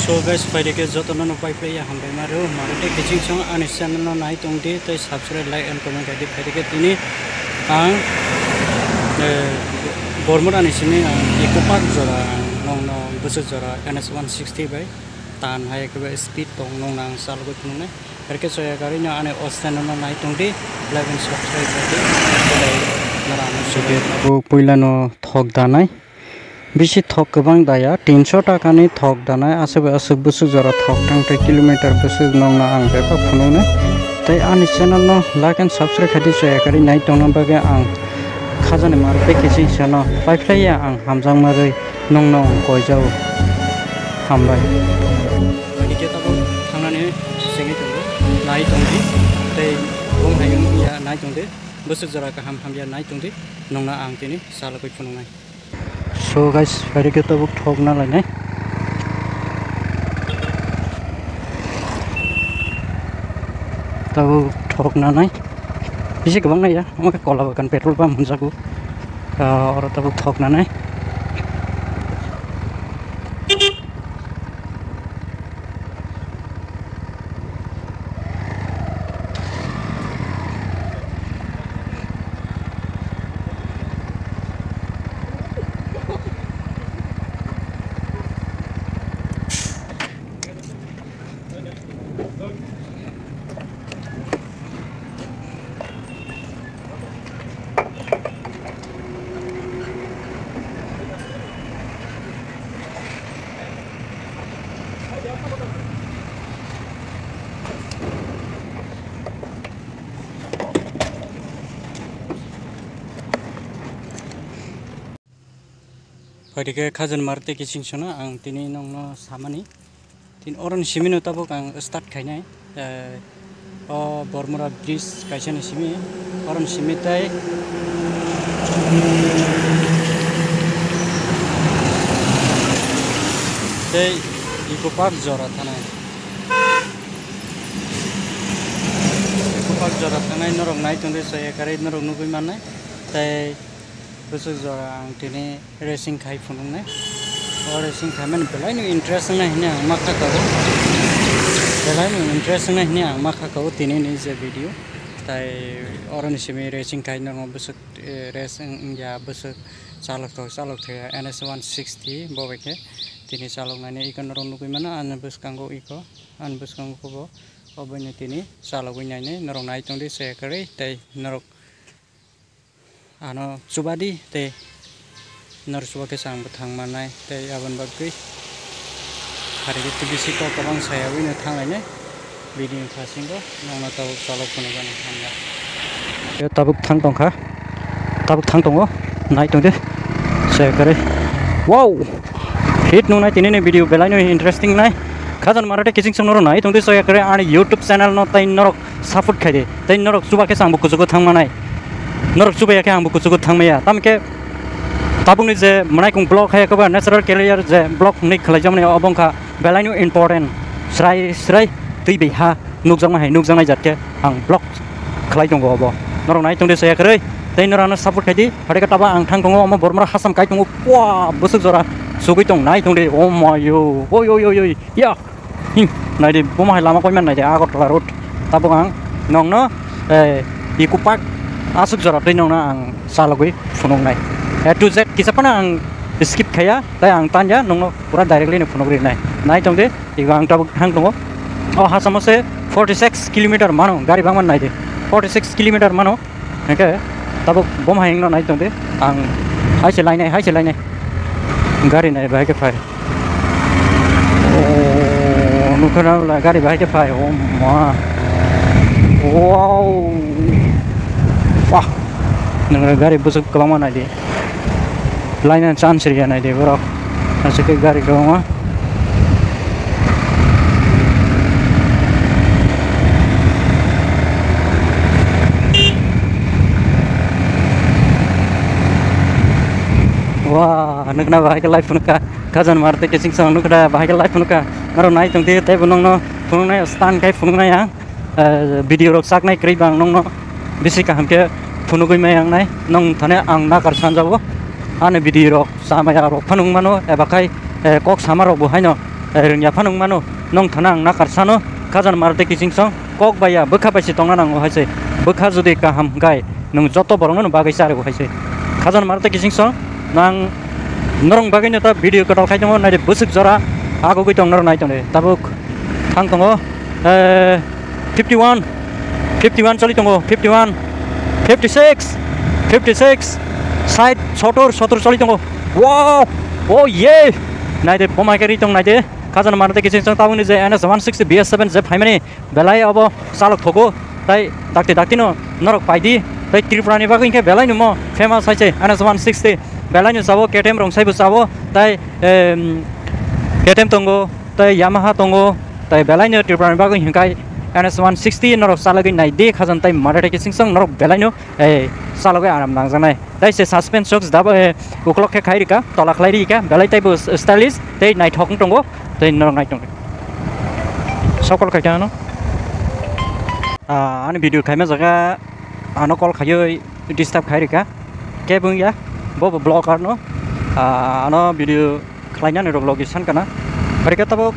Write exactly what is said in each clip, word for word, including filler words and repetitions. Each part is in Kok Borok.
So guys, phaidike jotono no pai phlai ya hambai ma rw, maro tei kiching song ani channel no nai tong di, tei subscribe, like and comment khai di. Phaidike tini ang, eh, Bormur ani simi ang Eco Park jora, nong no bwswk jora N S one sixty bai tan hai khe speed tong nong nang salgwi phunuknai. Erke soya gari no ani o channel no nai tong di, like and subscribe khai di. Belai nara ano sugwi. Bo puila no thok danai. Bisi thok kwbang daya, tinso taka ni thok danai, aswk bai aswk bwswk jora thok tang tei kilometer bwswk nong no ang bebak phunuknai. Tei ani channel no like and subscribe khai di, soya gari nai tongna bagwi ang khajani maro tei kiching sano pai phlai ya ang hamjakma rwi. Nongno koijao. Hambai. Ani khe tabuk thangnani sengwi tongo. Nai tongdi. Tei bung hai wngya nai tongdi. Bwswk jora kaham hamya nai tongdi. Nongno ang tini salogwi phunuknai. So guys, phaidi khe tabuk thok na lainai. Tabuk thok nanai. Bisi kwbang nai ya. Omo khe Kola Bagan petrol pump hwnjago. Ah, oro tabuk thok nanai. Phaidi khe khajani maro tei kiching sano ang tini nongno samani. Tini oroni simi no tabuk ang start khainai. Eh, o Bormura bridge kaisa ni simi. Oroni simi tei, tei Eco Park jora thanai. Eco Park jora thanai norok nai tongdi, soya kwrwi norok nugwi mannai. Tei bwswk jora ang tini racing khai phunuknai. O racing khaimani belaino interest wngnai hwnwi ang ma kha kha o. Belaino interest wngnai hwnwi ang ma kha kha o tinini je video. Tai oroni simi racing khai norok bwswk, eh, race wng-, wngya bwswk chalok thok chalok thok ya N S one sixty bo bai khe tini chalok nani iko norok nugwi mano ani bwskango iko ani bwskango kubo oboino tini chalogwi nainai norok nai tongdi soya kwrwi tei norok. Ano chubadi tei nor chuba khe chang bwthang mannai tei aboni bagwi hari khe tubisi kok kwbang sayawino thanglainai bini phasingo nokno tabuk chalok phunukani hamya. Tabuk thang tongkha, tabuk thang tongo, nai tongdi. Soya kwrwi. Wow! Hit nungnai tinini video belaino interesting nai. Khajani maro tei kiching song norok nai tongdi soya kwrwi ani YouTube channel no tei norok support khaidi. Tei norok chuba khe angbo kuchugo thangmanai. Norok chubaya khe angbo kuchugo thangmaya. Tamkhe tabukni je mwnaikung vlog hai koba natural career je vlog hwnwi khwlaijakmani obo wngkha belaino important. Srai srai twi bai ha nukjakma hai nukjaknai jat khe ang vlog khwlai tongo obo. Norok nai tongdi soya kwrwi. Tei norok ano support khaidi. Phaidi khe taba ang thang tongo omo Bormura hasam kai tongo. Pua bwswk jora sugwi tong nai tongdi. Oh my yo. Oi oi oi oi. Ya. Hmm, naidi, bomo hai lama koiman naidi, Agartala road. Tabuk ang nongno, eh, Eco Park aswk jora twi nongno ang chalogwi phunuknai. A to Z kisa phano ang skip khaiya, tei ang tanya nongno pura directly no phunukrinai. Nai tongdi, ego ang tabuk thang tongo. O hasamo se forty six kilometer mano, gari bangma naidi. Forty six kilometer mano. Hingke tabuk bom hai wngno nai tongdi. Ang hai se lainai, hai se lainai. Gari nai bahai khe phai. Oh, nukha na la gari bahai khe phai. Oh ma. Wow. Wah. Nang gari bwswk kwbangma naidi. Laina chance riya naidi borok. Aswk khe gari kwbangma. Wah, nukna bahai khe live phunukha. Khajani maro tei kiching song nukha da bahai khe live phunukha. Norok nai tongdi tei bo nongno phunuknai stand khai phunuknai ang. Eh, video rok chaknai kwrwi ba ang nongno bisi kaham khe phunugwi maya wngnai. Nong thane ang nakar sanjago. Ani video rok chamaya rok phano wngmano eba khai, eh, kok sama rok bo haino rwngya phano wngmano, nong thana ang nakar sano, Khajana Maruti Kiching song, kok baiya, bwkha bai se tongna nango hai se, bwkha jodi kaham hwnkhe, nwng joto borokno bagwi charwgo hai se. Khajana Maruti Kiching song, nang norok bagwino ta video kwtal khai tongo, naidi bwswk jora, agugwi tong norok nai tongdi, tabuk thang tongo, eh, fifty one, fifty one choli tongo, fifty one, fifty six, fifty six, side sotor, sotor choli tongo. Wow! Oh yeah! Naidi, bomai khe ri tong naidi. Khajana Maruti Kiching song tabukni je N S one sixty B S seven je phaimani belai obo chalok thogo. Tai dakti dakti no norok paidi. Tai Tripura ni bagwi hwnkhe belai no mo famous hai se N S one sixty. Belai no chao, K T M rok saibo chao. Tai, em, K T M tongo. Tai Yamaha tongo, tai belai no Tripura ni bagwi hwnkhe N S one sixty norok chalogwi nai di, Khajana tai Maruti Kiching song norok belai no, eh, chalogwi aram nangjaknai. Tai se suspension box dabo, eh, ukolok khe khai rika, tola khlai rika, belai taibo stylish, tei naithok wng tongo, tei norok nai tongo. Sokol khai khe ano. Ah, ani video khaima jaga ano call khaiwi disturb khai rika. Kebo wngya, bo bo vlogger no, ah, ano video khlainani rok logi san kana. Phaikhe tabuk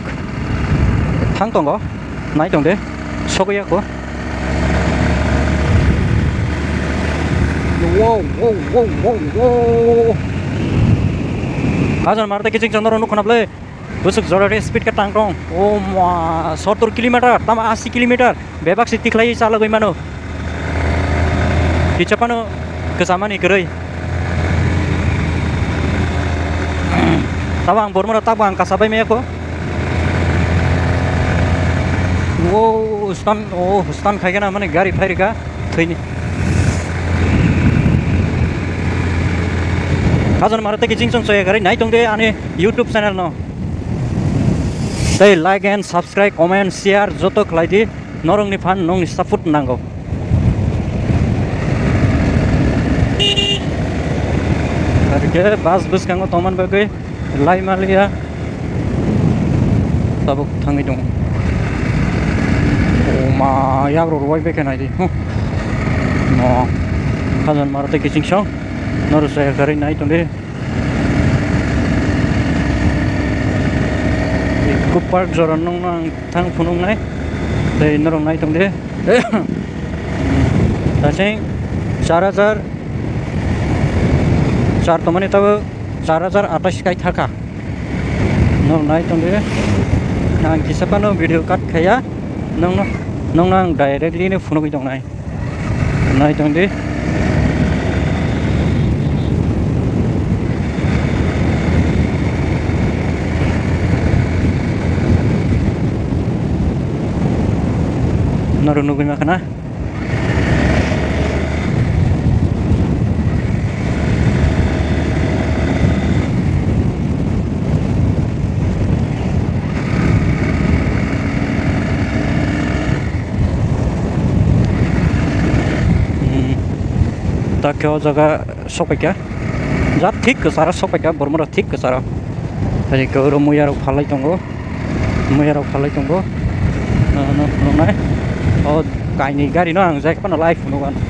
thang tongo, nai tongde, sogwi ya kho. Wow, wow, wow, wow, wow. Khajana Maruti Kiching song norok nukho na ble. Bwswk jora re speed khe tang tong. O ma, sottor kilometer, tamo asi kilometer. Bebak se tikhlai chalogwi mano. Kicha phano kwchamani kwrwi. Tabo ang bormora tabo ang kasa bai maya kho. O stand, o stand khai gana mani gari phai rika thwini. Khajana Maruti Kiching song soya gari nai tongde ani YouTube channel no. Tei like and subscribe, comment, share joto khlai di. Norokni phan nongni support nango. Arikhe bus bwskango tongmani bagwi lai maliya. Tabuk thangwi tongo. O ma, yagrok rwbai bai khe nai di. Huh. No. Khajana Maruti Kiching song. Norok soya gari nai tongdi. Eco Park jora nongno ang thang phunuknai. Tei norok nai tongdi. Tasing char hajar char tongmani tabuk char hajar atais kai thaka. Norok nai tongdi. Ang kisa phano video cut khaiya. Nongno, nongno ang directly no phunukgwi tongnai. Nai tong di. Norok nugwi mankha na? Hmm. Ta khe o jaga sokpaikha. Jat thik kwcharo sokpaikha, bormorok thik kwcharo. Tei khe oro muiyarok phalai tongo. Muiyarok phalai tongo. Ano phunuknai. O kainwi gari no ang jai phano lai phunukgo ano.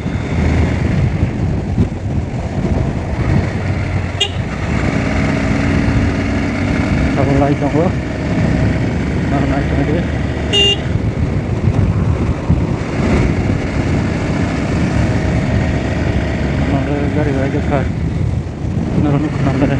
Abo lai tongo. Nang nai tongdi. Nang gari bai kha. Nang nukho nang gari.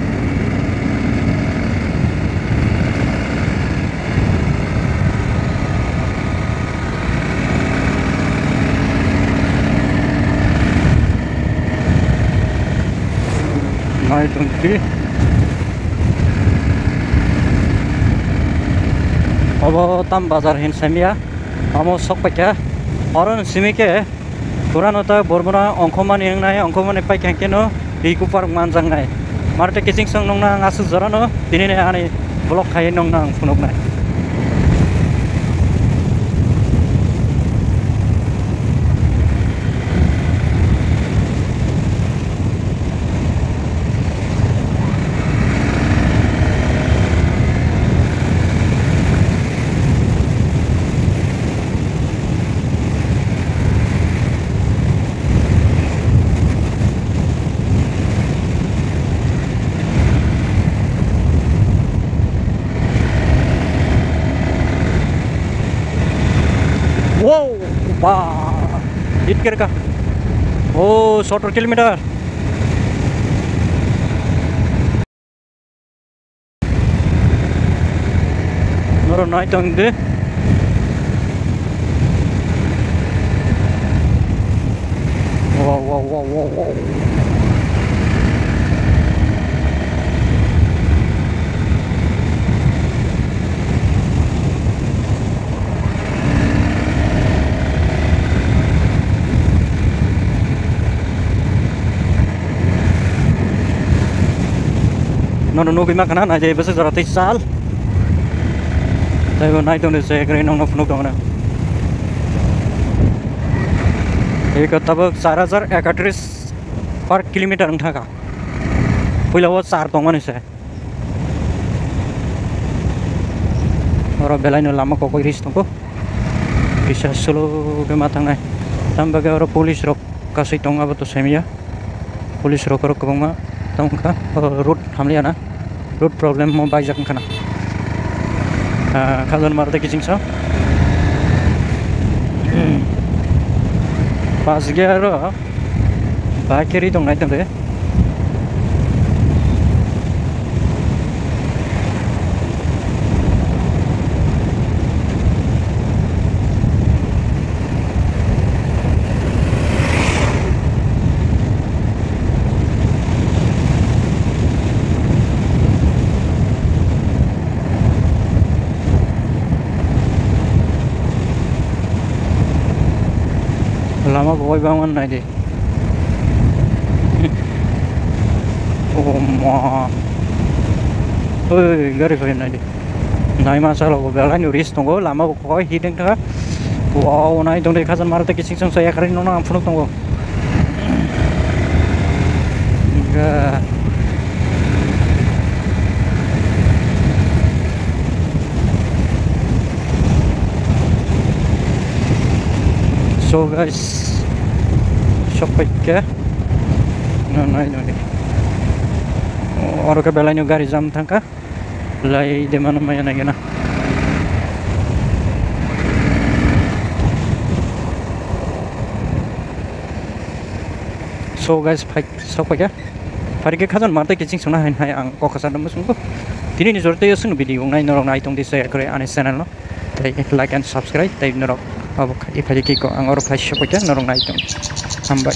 Nai tongdi. Obo tam bazar hin samya. Amo sok paikha. Oro ni simi khe pura no ta bormora ongkhormani wngnai, ongkhormani paikha khe no Eco Park manjaknai. Maruti Kiching song nongna ang aswk jora no tini ani vlog khai nongna ang phunuknai. Hit khe rwkha. Oh, sotro kilometer. Norok nai tong di. Wow, wow, wow, wow, wow. Nono nugwi mankha na, naidi bwswk jora twi sal. Taibo nai tongdi se, ekre nongno phunuk tongna. Eko tabuk char hajar ekatris per kilometer wng thangkha. Puila o char tongmani se. Oro belaino lama kokoi ris tongo. Kisa slow khe ma thangnai. Tam bagwi oro police rok kasui tongo, abo to semiya. Police rok oro kwbangma tongkha. O road hamliya na. Road problem mo baijak wngkha na. Ah, khajani Maruti kiching sa. Pas ge aro. Ba khe ri tong nai tong de. Lama bo bai bangma nai de. Oh ma. Oi, gari phai nai de. Nai ma salo bo belai no risk tongo, lama bo koi hideng tha. Wow, nai tong de khajani Maruti kiching chang sa yakari no na phunuk tongo. Ga. So guys, sok paikha. No, no, no, no. Oro khe belai no gari jam thangkha. Lai de mano maya nai gana. So guys, phai, sok paikha. Phari khe khajani Maruti kiching songna hai hai ang kok kasa dam sungko. Tini ni jor tei sung video nai norok nai tong di share kore ani channel no. Tei like and subscribe tei norok abo khai phai khe ko ang oro phai sok paikha norok nai tong. Hambai.